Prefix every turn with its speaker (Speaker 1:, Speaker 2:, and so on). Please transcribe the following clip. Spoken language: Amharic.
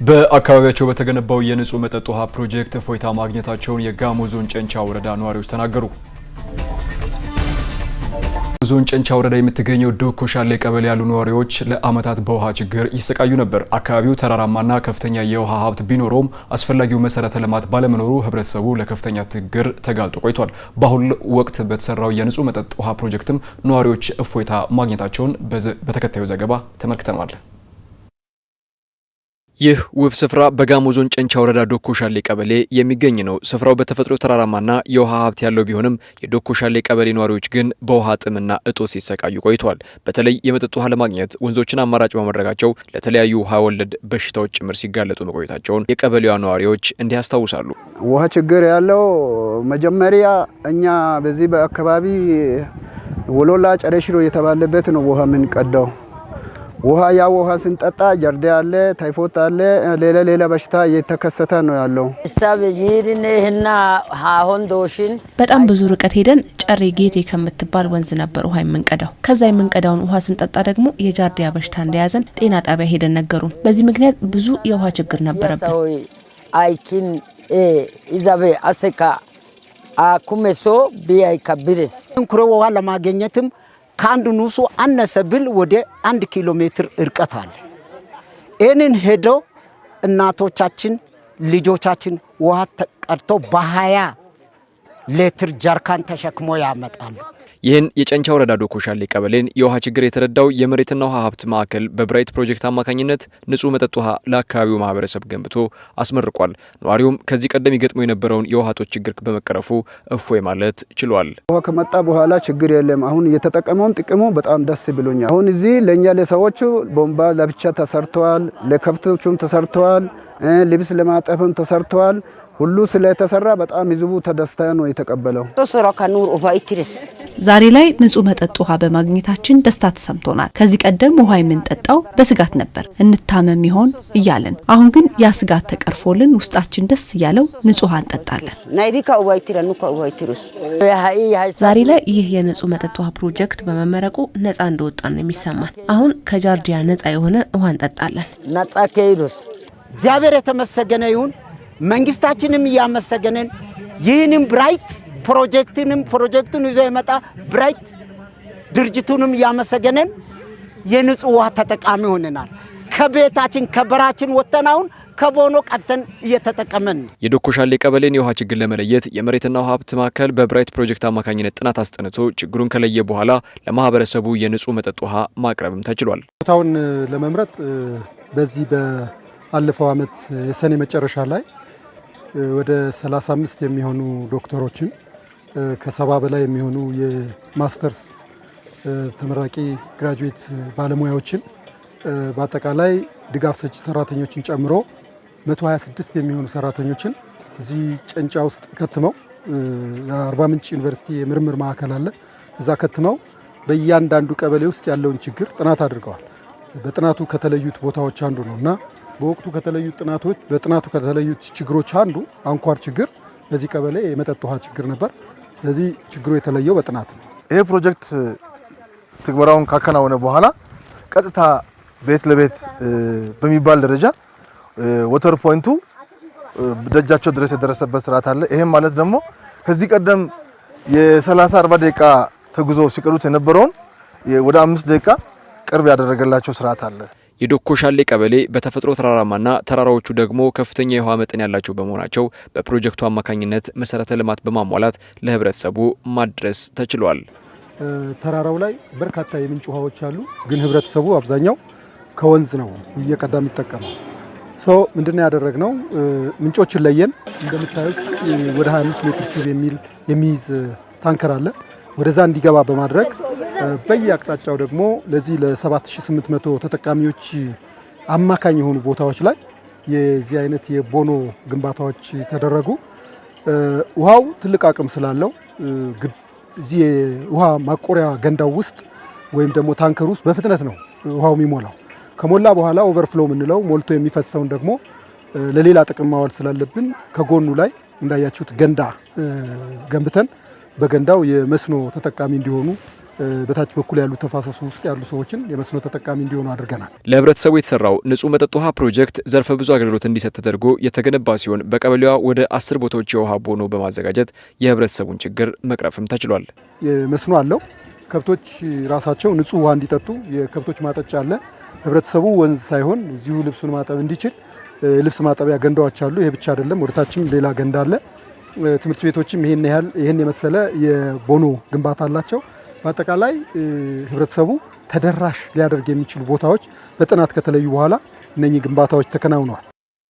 Speaker 1: በአካባቢያቸው በተገነባው የንጹህ መጠጥ ውሃ ፕሮጀክት እፎይታ ማግኘታቸውን የጋሞ ዞን ጨንቻ ወረዳ ነዋሪዎች ተናገሩ። ዞን ጨንቻ ወረዳ የምትገኘው ዶኮ ሻሌ ቀበሌ ያሉ ነዋሪዎች ለዓመታት በውሃ ችግር ይሰቃዩ ነበር። አካባቢው ተራራማና ከፍተኛ የውሃ ሀብት ቢኖረውም አስፈላጊው መሰረተ ልማት ባለመኖሩ ህብረተሰቡ ለከፍተኛ ችግር ተጋልጦ ቆይቷል። በአሁኑ ወቅት በተሰራው የንጹህ መጠጥ ውሃ ፕሮጀክትም ነዋሪዎች እፎይታ ማግኘታቸውን በተከታዩ ዘገባ ተመልክተናል። ይህ ውብ ስፍራ በጋሞ ዞን ጨንቻ ወረዳ ዶኮ ሻሌ ቀበሌ የሚገኝ ነው። ስፍራው በተፈጥሮ ተራራማና የውሃ ሀብት ያለው ቢሆንም የዶኮ ሻሌ ቀበሌ ነዋሪዎች ግን በውሃ ጥምና እጦት ሲሰቃዩ ቆይተዋል። በተለይ የመጠጥ ውሃ ለማግኘት ወንዞችን አማራጭ በማድረጋቸው ለተለያዩ ውሃ ወለድ በሽታዎች ጭምር ሲጋለጡ መቆየታቸውን የቀበሌዋ ነዋሪዎች እንዲህ ያስታውሳሉ።
Speaker 2: ውሃ ችግር ያለው መጀመሪያ እኛ በዚህ በአካባቢ ወሎላ ጨረሽሮ የተባለበት ነው ውሃ የምንቀዳው። ውሃ ያ ውሃ ስንጠጣ ጀርዲያ አለ፣ ታይፎይድ አለ፣ ሌላ ሌላ በሽታ እየተከሰተ ነው ያለው።
Speaker 3: በጣም ብዙ ርቀት ሄደን ጨሬ ጌቴ ከምትባል ወንዝ ነበር ውሃ የምንቀዳው። ከዛ የምንቀዳውን ውሃ ስንጠጣ ደግሞ የጃርዲያ በሽታ እንደያዘን ጤና ጣቢያ ሄደን ነገሩን። በዚህ ምክንያት ብዙ የውሃ ችግር ነበረብን።
Speaker 4: አይኪን ኢዛቤ አሴካ አኩሜሶ ቢያይ ከብርስ
Speaker 5: ኩሬ ውሃ ለማግኘትም ከአንድ ንሱ አነሰ ብል ወደ 1 ኪሎ ሜትር እርቀት አለ። ይህንን ሄደው እናቶቻችን ልጆቻችን ውሃ ተቀድቶ በ20 ሌትር ጀርካን ተሸክሞ ያመጣሉ።
Speaker 1: ይህን የጨንቻ ወረዳ ዶኮ ሻሌ ቀበሌን የውሃ ችግር የተረዳው የመሬትና ውሃ ሀብት ማዕከል በብራይት ፕሮጀክት አማካኝነት ንጹህ መጠጥ ውሃ ለአካባቢው ማህበረሰብ ገንብቶ አስመርቋል። ነዋሪውም ከዚህ ቀደም ይገጥመው የነበረውን የውሃ እጦት ችግር በመቀረፉ እፎይ ማለት ችሏል።
Speaker 2: ውሃ ከመጣ በኋላ ችግር የለም። አሁን የተጠቀመውን ጥቅሙ በጣም ደስ ብሎኛል። አሁን እዚህ ለእኛ ለሰዎቹ ቦምባ ለብቻ ተሰርተዋል፣ ለከብቶቹም ተሰርተዋል፣ ልብስ ለማጠፍም ተሰርተዋል። ሁሉ ስለተሰራ በጣም ህዝቡ ተደስታ ነው የተቀበለው።
Speaker 6: ዛሬ ላይ ንጹህ መጠጥ ውሃ በማግኘታችን ደስታ ተሰምቶናል። ከዚህ ቀደም ውሃ የምንጠጣው በስጋት ነበር፣ እንታመም ይሆን እያልን። አሁን ግን ያ ስጋት ተቀርፎልን ውስጣችን ደስ እያለው ንጹህ ውሃ እንጠጣለን።
Speaker 3: ዛሬ ላይ ይህ የንጹህ መጠጥ ውሃ ፕሮጀክት በመመረቁ ነጻ እንደወጣን ነው የሚሰማን። አሁን ከጃርዲያ ነጻ የሆነ ውሃ እንጠጣለን።
Speaker 5: እግዚአብሔር የተመሰገነ ይሁን። መንግስታችንም እያመሰገንን ይህንም ብራይት ፕሮጀክትንም ፕሮጀክቱን ይዞ የመጣ ብራይት ድርጅቱንም እያመሰገንን የንጹህ ውሃ ተጠቃሚ ሆነናል። ከቤታችን ከበራችን ወጥተን አሁን ከቦኖ ቀድተን እየተጠቀምን ነው።
Speaker 1: የዶኮ ሻሌ ቀበሌን የውሃ ችግር ለመለየት የመሬትና ውሃ ሀብት ማዕከል በብራይት ፕሮጀክት አማካኝነት ጥናት አስጠንቶ ችግሩን ከለየ በኋላ ለማህበረሰቡ የንጹህ መጠጥ ውሃ ማቅረብም ተችሏል።
Speaker 7: ቦታውን ለመምረጥ በዚህ በአለፈው ዓመት የሰኔ መጨረሻ ላይ ወደ 35 የሚሆኑ ዶክተሮችን፣ ከ70 በላይ የሚሆኑ የማስተርስ ተመራቂ graduate ባለሙያዎችን፣ በአጠቃላይ ድጋፍ ሰጪ ሰራተኞችን ጨምሮ 126 የሚሆኑ ሰራተኞችን እዚህ ጨንጫ ውስጥ ከትመው፣ የአርባ ምንጭ ዩኒቨርሲቲ የምርምር ማዕከል አለ፣ እዛ ከትመው በእያንዳንዱ ቀበሌ ውስጥ ያለውን ችግር ጥናት አድርገዋል። በጥናቱ ከተለዩት ቦታዎች አንዱ ነው እና በወቅቱ ከተለዩት ጥናቶች በጥናቱ ከተለዩት ችግሮች አንዱ አንኳር ችግር በዚህ ቀበሌ የመጠጥ ውሃ ችግር ነበር። ስለዚህ ችግሩ የተለየው በጥናት ነው።
Speaker 8: ይህ ፕሮጀክት ትግበራውን ካከናወነ በኋላ ቀጥታ ቤት ለቤት በሚባል ደረጃ water point ኡ ደጃቸው ድረስ የደረሰበት ስርዓት አለ። ይሄም ማለት ደግሞ ከዚህ ቀደም የ30 40 ደቂቃ ተጉዞ ሲቀዱት የነበረውን ወደ 5 ደቂቃ ቅርብ ያደረገላቸው ስርዓት አለ።
Speaker 1: የዶኮ ሻሌ ቀበሌ በተፈጥሮ ተራራማና ተራራዎቹ ደግሞ ከፍተኛ የውሃ መጠን ያላቸው በመሆናቸው በፕሮጀክቱ አማካኝነት መሰረተ ልማት በማሟላት ለህብረተሰቡ ማድረስ ተችሏል።
Speaker 7: ተራራው ላይ በርካታ የምንጭ ውሃዎች አሉ፣ ግን ህብረተሰቡ አብዛኛው ከወንዝ ነው እየቀዳ የሚጠቀመው። So ምንድነው ያደረግነው? ምንጮችን ለየን። እንደምታዩት ወደ 25 ሜትር ኪዩብ የሚል የሚይዝ ታንከር አለ። ወደዛ እንዲገባ በማድረግ በየአቅጣጫው ደግሞ ለዚህ ለ7800 ተጠቃሚዎች አማካኝ የሆኑ ቦታዎች ላይ የዚህ አይነት የቦኖ ግንባታዎች ተደረጉ። ውሃው ትልቅ አቅም ስላለው እዚህ የውሃ ማቆሪያ ገንዳው ውስጥ ወይም ደግሞ ታንከር ውስጥ በፍጥነት ነው ውሃው የሚሞላው። ከሞላ በኋላ overflow የምንለው ሞልቶ የሚፈሰውን ደግሞ ለሌላ ጥቅም ማዋል ስላለብን ከጎኑ ላይ እንዳያችሁት ገንዳ ገንብተን በገንዳው የመስኖ ተጠቃሚ እንዲሆኑ በታች በኩል ያሉ ተፋሰሱ ውስጥ ያሉ ሰዎችን የመስኖ ተጠቃሚ እንዲሆኑ አድርገናል።
Speaker 1: ለህብረተሰቡ የተሰራው ንጹህ መጠጥ ውሃ ፕሮጀክት ዘርፈ ብዙ አገልግሎት እንዲሰጥ ተደርጎ የተገነባ ሲሆን በቀበሌዋ ወደ 10 ቦታዎች የውሃ ቦኖ በማዘጋጀት የህብረተሰቡን ችግር መቅረፍም ተችሏል።
Speaker 7: መስኖ አለው። ከብቶች ራሳቸው ንጹህ ውሃ እንዲጠጡ የከብቶች ማጠጫ አለ። ህብረተሰቡ ወንዝ ሳይሆን እዚሁ ልብሱን ማጠብ እንዲችል ልብስ ማጠቢያ ገንዳዎች አሉ። ይሄ ብቻ አይደለም፣ ወደታችም ሌላ ገንዳ አለ። ትምህርት ቤቶችም ይሄን ያህል ይሄን የመሰለ የቦኖ ግንባታ አላቸው። በአጠቃላይ ህብረተሰቡ ተደራሽ ሊያደርግ የሚችሉ ቦታዎች በጥናት ከተለዩ በኋላ እነኚህ ግንባታዎች ተከናውነዋል።